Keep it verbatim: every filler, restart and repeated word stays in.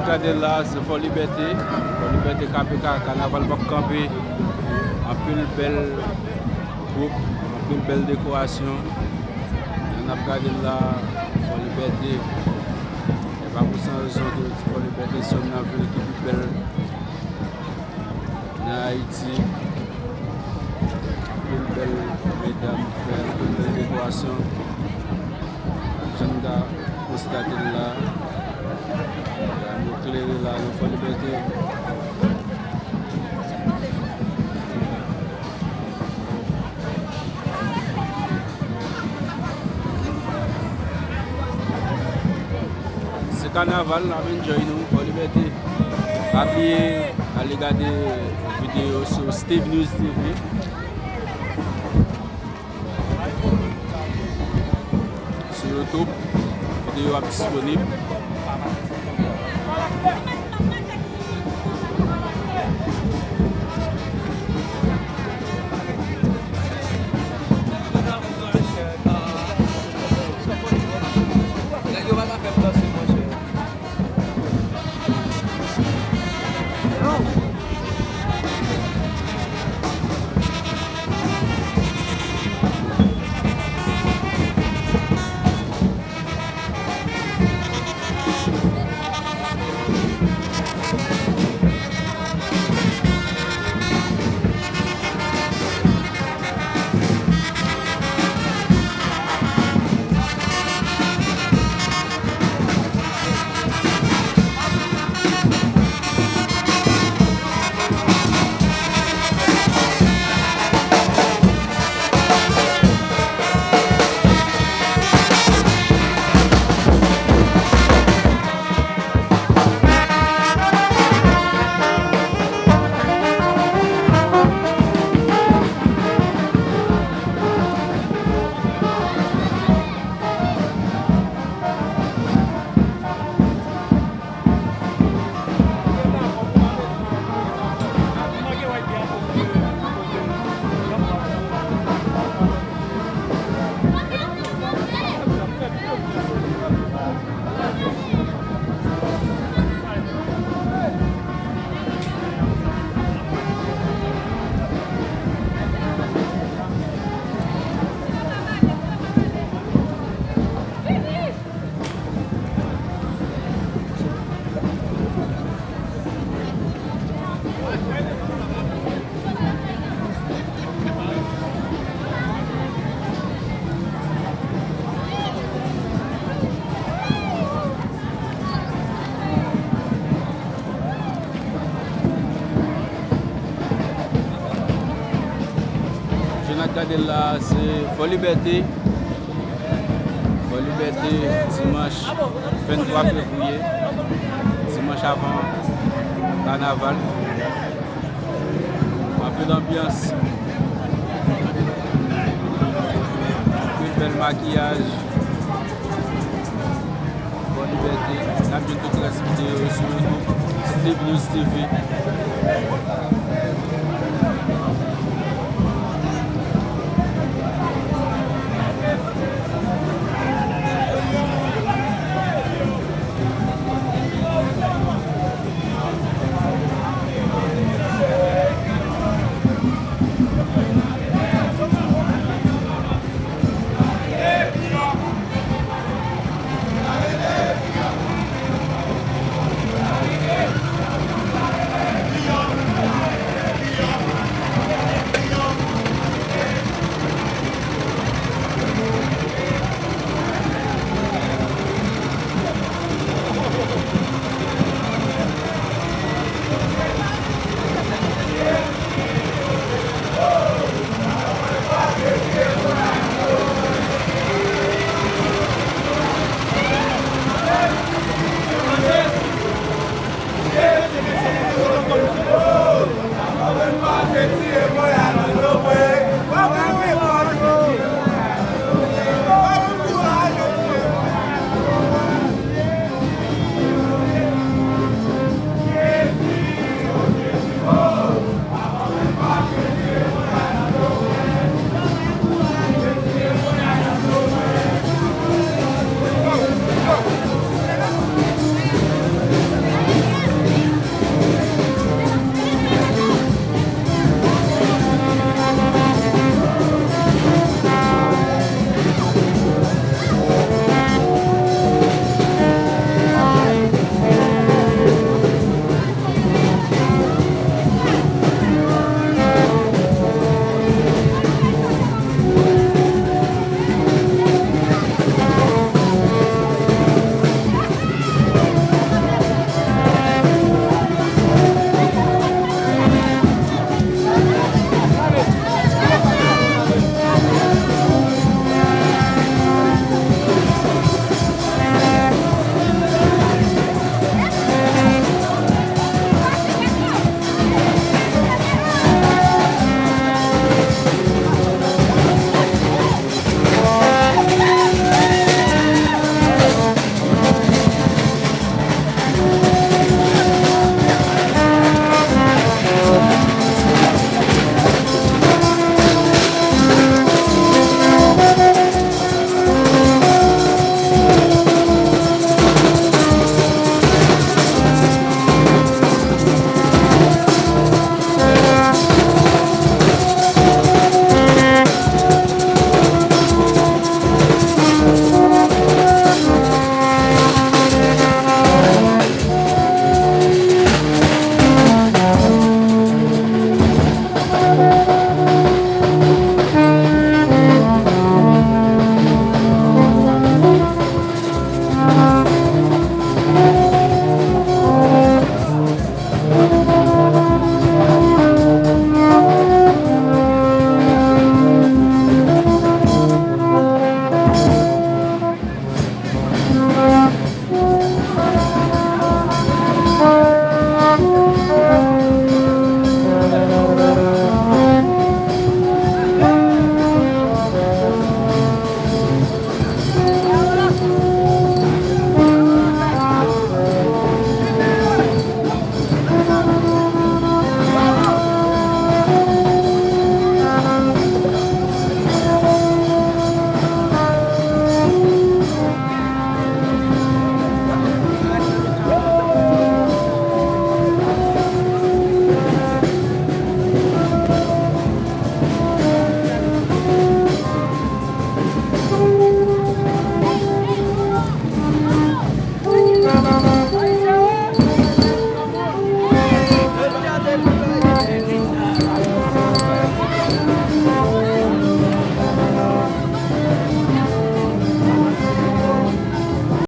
Gade la, se Fò Libète. Fò Libète, K P K, kanaval p ap kanpe. Anpil bèl gwoup, anpil bèl dekorasyon. Jan n ap gade l la, Fò Libète. E pa pou san rezon ke yo di Fò Libète se youn nan vil ki pi bèl nan Ayiti. Anpil bèl medam, fè anpil bèl dekorasyon. Jan n ka konstate l la, nou klere la nan Fò Libète. Se kanaval, n ap enjoy nou, Fò Libète. Pa bliye ale gade videyo sou Steve News T V. Sou YouTube, videyo ap disponib. Jan n ap gade l la, se Fò Libète. Fò Libète, dimanch venntwa fevriye, dimanch avan kanaval. Anpil anbyans, anpil bèl makiyaj. Fò Libète. N ap jwenn tout rès videyo yo sou YouTube, Steve News T V.